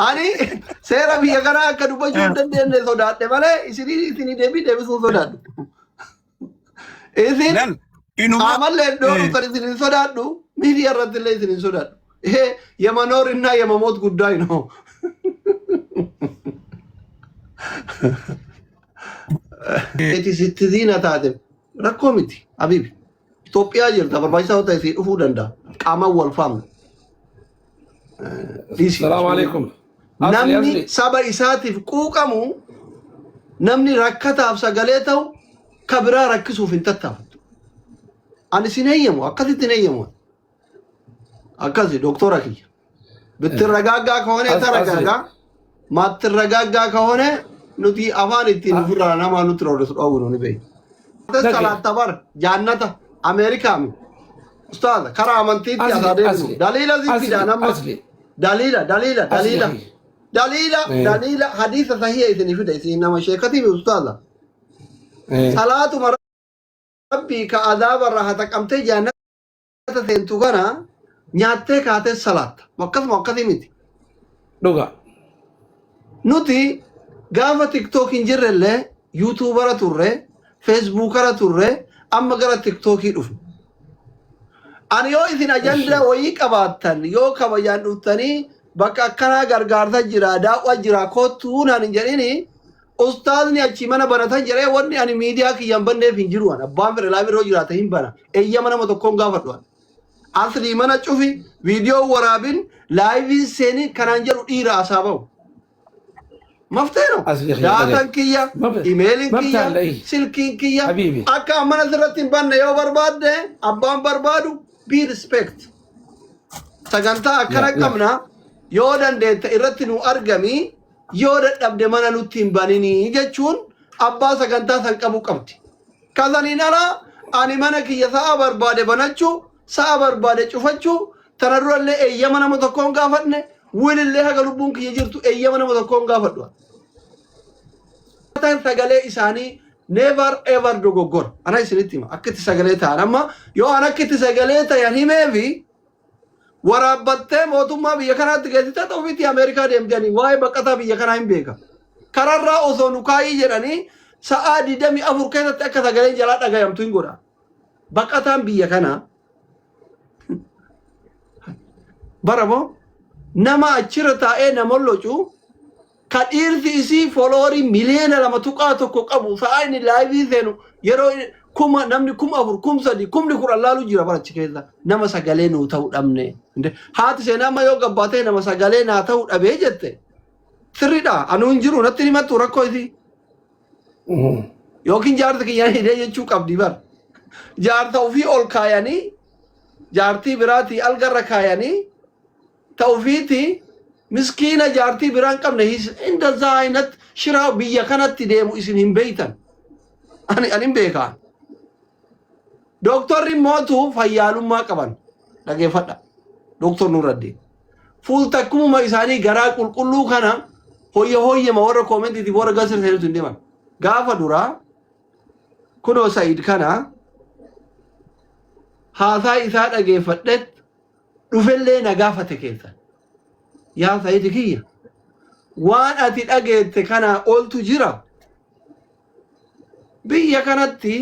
Ani seera biyya kanaa akka dubbachuu hin dandeenye sodaadhe malee isinii isinii deebii deebisuu sodaadhu. Isin Lal inuma qaamallee iddoo dhuftan isin hin sodaadhu miidiyaa irratti illee isin hin sodaadhu. ይሄ የመኖር እና የመሞት ጉዳይ ነው። Eti sitti ziina taate rakkoo miti habibi. Itoophiyaa jirta barbaachisaa yoo ta'e sii dhufuu danda'a. Qaamaan wal faamna. Dhiisi. Salaamu alaikum. Asli Namni asli. saba isaatiif quuqamu namni rakkataaf sagalee ta'u ka biraa rakkisuuf hin tattaafatu. Ani sin heeyyamu akkasitti hin heeyyamu. Akkasi doktora kiyya. ብትረጋጋ ከሆነ ተረጋጋ፣ ማትረጋጋ ከሆነ nuti afaan ittiin ofirraa nama nutti roorrisu dhoowwinu ni beekna. Salaatta bar jaannata Ameerikaami. Ustaaza karaa amantiitti Asli, asaa deebinu. asli. Daliila Asli, sittidha nama. asli. Daliila daliila Asli. daliila daliila daliila hadiisa sahiha isinii fida isin nama sheekatiif ustaaza. Salaatuma rabbii ka azaaba irraa hataqamtee jaannata seentu kana nyaattee kaatee salaatta. Akkasuma akkasii miti. Dhuga. Nuti gaafa TikTok hin jirrellee YouTubera turre, Facebookera turre, amma gara TikTokii dhufne. Ani yoo isin ajandaa wayii qabaattan yoo kabajaan dhuftanii bakka akkanaa gargaarsa jira daawwa jira kottuu naan hin jedhini ustaazni achi mana banatan jedhee wanni ani miidiyaa kiyyaan banneef hin jiru an abbaan fedhe laa biroo jiraate hin bana eeyyama nama tokkoon gaafadhu an. Aslii mana cufi viidiyoo waraabin laayiviin seenin kanaan jedhu dhiira asaa bahu. Maftee no. Asli kiyya Daataan kiyya, imeeliin mabta kiyya, alai. silkiin kiyya. Habibi. Akka mana sirratti hin banne yoo barbaadde abbaan barbaadu be respect. Sagantaa akkana Ya, ya. qabna yoo dandeette irratti nu argami yoo dadhabde mana nutti hin baninii jechuun abbaa sagantaa san qabu qabdi. Kasaniin ala ani mana kiyya sa'a barbaade banachuu sa'a barbaade cufachuu tana durallee eeyyama nama tokkoon gaafadne wilillee haga lubbuun kiyya jirtu eeyyama nama tokkoon gaafadhu. Tan sagalee isaanii never ever dogoggora. Ana isinitti hima akka itti sagalee ta'an amma yoo an akka itti sagalee ta'an himeefi waraabbattee mootummaa biyya kanaatti geessitee ofiitti Ameerikaa deemtanii waa'ee baqataa biyya kanaa hin beeka. Kararraa osoo nu kaayii jedhanii sa'aa 24 keessatti akka sagaleen jalaa dhagayamtu hin godha. Baqataan biyya kanaa bara moo nama achirra taa'ee nama locu ka dhiirsi isii followerii miliyoona 2.1 qabu sa'aa inni live seenu yeroo kuma namni 4,000 3,000 10,000 laalu jira barachi keessa nama sagalee nuu ta'uu dhabne. Haati seenaa amma yoo gabbaatee nama sagalee naa ta'uu dhabee jette sirriidha anuu hin jiru natti himattu rakkoo isii. Yookiin jaarsa kiyyaan hidhee jechuu qabdi bar. Jaarsa ofii ol kaayanii jaartii biraatii algarra kaayanii ta ofiiti miskiina jaartii biraa hin qabne እንደዛ አይነት shiraa biyya kanatti deemu isin hin beeytan. Ani hin beekaa. Dooktorri mootu fayyaalummaa qaban dhageeffadha. Dooktor Nuraddiin. Fuultakkumuma isaanii garaa qulqulluu kana hoyya hoyyema warra commentiitiif warra gasir seenutu hin deeman. Gaafa duraa kunoo Sa'iid kana haasaa isaa dhageeffadhet dhufellee na gaafate keessan. Yaa Sa'iid kiyya waan ati dhageette kanaa oltu jira. Biyya kanatti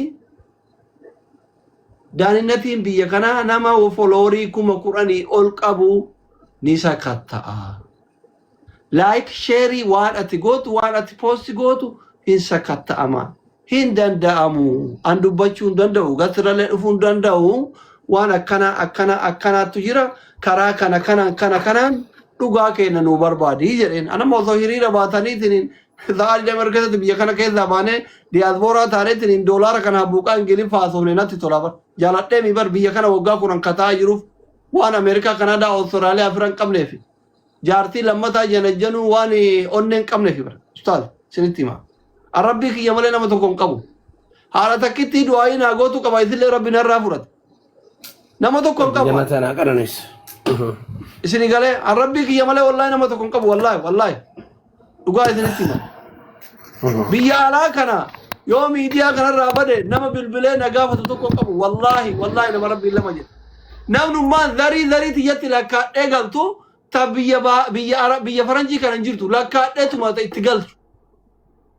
daaninnatiin biyya kanaa nama followerii 10,000 ol qabu ni sakatta'a. Like share waan ati gootu waan ati post gootu hin sakatta'ama. Hin danda'amu. An dubbachuu hin danda'u. Gasirallee dhufuu hin danda'u. Waan akkana akkana akkanaatu jira. Karaa kana kanaan kana kanaan dhugaa keenya nuu barbaadi jedheen. Anamma osoo hiriira baataniitiin sa'aa 20 keessatti biyya kana keessaa baanee diyaaspooraa taaneetiin doolaara kana buuqaa Ingiliffaa haasofne natti tola bar. Jaaladhee mi bar biyya kana waggaa 10 kataa jiruuf waan Ameerikaa, Kanaadaa, Awustiraaliyaa fira hin qabneef. Jaartii lammataa janajjanuu waan onnee hin qabneef bar. Ustaaz isinitti hima. Arrabbii kiyya malee nama tokko hin qabu. Haadha takkitti du'aayii naa gootu qaba isillee rabbi narraa fudhate. Nama tokko hin qabu. Jannata naa qananis. Isini galee arrabbii kiyya malee wallaahi nama tokko hin qabu wallaahi wallaahi. Dhugaa isinitti hima. Biyya alaa kana yoo miidiyaa kanarraa bade nama bilbilee na gaafatu tokko hin qabu wallaahi wallaahi nama rabbiin lama jedhe. Namnummaan zarii zarii tiyyatti lakkaadhee galtu Ta biyya baa- biyya ara biyya faranjii kana hin jirtu lakkaadheetuma ta itti galtu.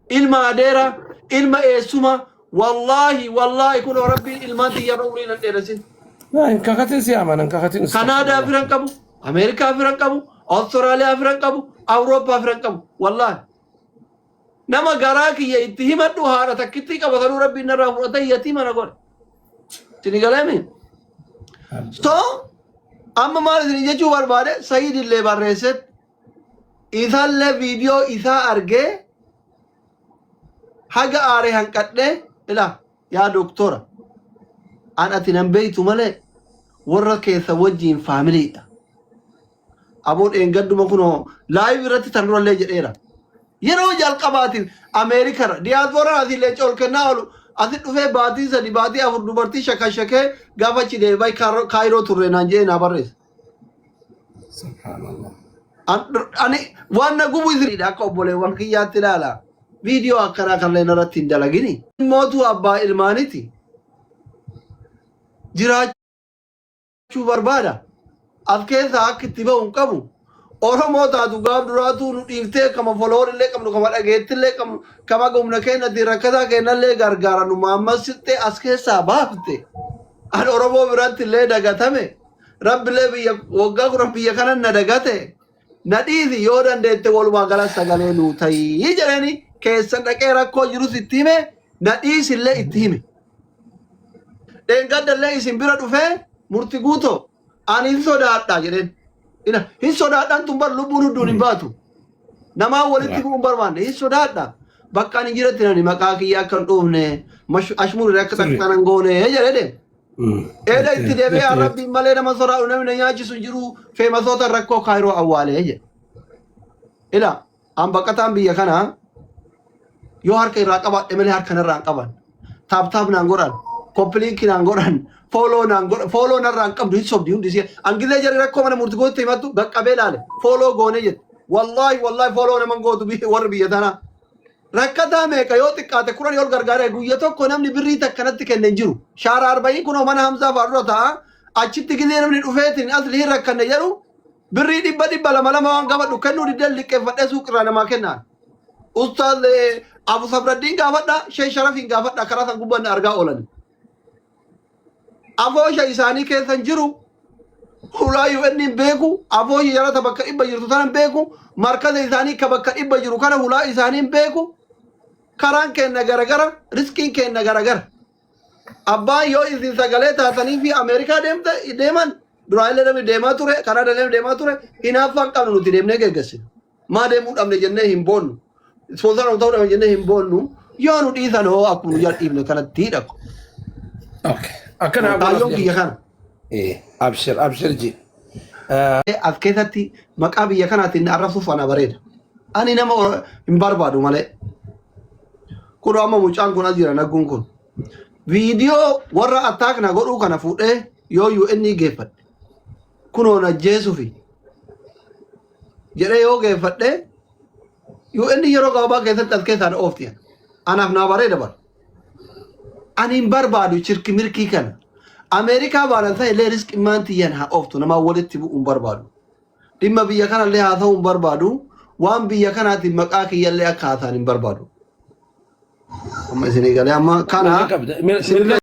Ilma adeera, ilma eessuma, wallaahi wallaahi kunoo rabbiin ilmaan tiyyarra umrii nan dheeressin. Naa hin kakatin si amana hin kakatin. Kanaadaa firan qabu, Ameerikaa firan qabu, Austraaliyaa firan qabu, Awurooppaa firan qabu. Wallaahi. Nama garaa kiyya itti himadhu haadha takkittii qabatanuu rabbiin narraa fudhatee yatiima na godhe. Isin galeemi? So amma maal isin jechuu barbaade Sayiid illee barreesset isallee viidiyoo isaa argee haga aare hanqadhee ila yaa doktora an ati nan beeytu malee warra keessa wajjiin faamiliidha. Aboo dheengadduma kunoo live irratti tan durallee jedheera. Yeroo jalqabaatiif Ameerikarra diyaaspooraan asii leenca ol kennaa oolu asi dhufee baatii 3 baatii 4 dubartii shakashakee gaafa achi deebi'ee Kaayiroo turre naan jedhee naa barreessa. Subhanallah. Ani waan na gubu isinidha akka obboleewwan kiyyaatti ilaala. Viidiyoo akkanaa kanneen irratti hin dalagini. Mootuu abbaa ilmaaniti. Jiraachuu jechuu barbaada. As keessaa akka itti bahu hin qabu. Oromoo taatu gaaf duraatuu nu dhiiftee kama follower illee qabnu kama dhageetti illee qabnu kama humna keenyatiin rakkataa keenyallee gargaara nu maammassiltee as keessaa baafte. An Oromoo biratti illee dagatame. Rabbillee biyya waggaa 10 biyya kana na dagate. Na dhiisi yoo dandeette walumaa gala sagalee nuu ta'ii jedheeni keessan dhaqee rakkoo jirus itti hime na dhiisi illee itti hime. Dheengadda illee isin bira dhufee murti guutoo ani hin sodaadha jedheen. Ina hin sodaadhaan tun bar lubbuun hudduun hin baatu. Namaa walitti bu'uun barbaanne hin sodaadha. Bakka ani jiretti nani maqaa kiyya akka hin dhoofne ashmurri akka xaxxanan hin goone jedhee deema. Eeda itti deebi'ee arrabbiin malee nama sodaadhu namni na nyaachisu hin jiru feemasoota rakkoo kaayiroo awwaalee jedhe. Ila an baqataan biyya kanaa yoo harka irraa qabaadhe malee harka narraa hin qaban. Tap tap naan godhan, copy link naan godhan, follow naan godhan, follow narraa hin qabdu hin sobdi hundi ishee. Angillee jarri rakkoo mana murtii gootti himattu qaqqabee ilaale follow goone jette. Wallaahi wallaahi follow naman gootu warri biyya tanaa. Rakkataa meeqa yoo xiqqaate 10 ol gargaaree guyya tokko namni birrii takka natti kenne hin jiru. Shaara arba'iin kunoo mana Hamzaa fa'aa dura ta'a. Achitti gizee namni dhufeetiin asli hin rakkanne jedhu birrii dhibba dhibba lama lama waan gaafadhu kennuu diddeen liqqeeffadhee suuqirraa namaa kennaan. Ustaaz Abu Sabraddiin gaafadha, Sheekh Sharafiin gaafadha karaa san gubbaan argaa oolan. Afoosha isaanii keessa hin jiru. Hulaa UN hin beeku. Afoosha jarata bakka dhibba jirtu sana hin beeku. Markaza isaanii ka bakka dhibba jiru kana hulaa isaanii hin beeku. Karaan keenna garagara, riskiin keenna garagara. Abbaan yoo isin sagalee taatanii fi Ameerikaa deemte deeman duraan illee namni deemaa ture, Kanaadaa illee deemaa ture, hinaaffaan qabnu nuti deemnee geggeessina. Maa deemuu dhabne jennee hin boonnu. Ispoonsara nu ta'uu dhabne jennee hin boonnu. Yoo nu dhiisan hoo akkuma nu jala dhiifne kanatti hidhaku. Okay. Akkana haa Kaayyoon kiyya kana. Eh, abshir abshir ji. As keessatti maqaa biyya kanaatiin na arrabsuuf ana bareeda. Ani nama hin barbaadu malee. Kun amma mucaan kun as jira nagguun kun. Viidiyoo warra attaak na godhuu kana fuudhee yoo UN geeffadhe. Kunoo na ajjeesuufi jedhee yoo geeffadhe UN yeroo gabaabaa keessatti as keessaa na oofti. Anaaf naa bareeda bara. Ani hin barbaadu chirki mirkii kana. Ameerikaa baanan ta'e illee riskimmaan tiyyan haa ooftu namaa walitti bu'uu hin barbaadu. Dhimma biyya kanallee haa ta'uu hin barbaadu. Waan biyya kanaatiin maqaa kiyyallee akka haasa'an hin barbaadu. Amma isinii galee amma kana Mirga qabda. Mirga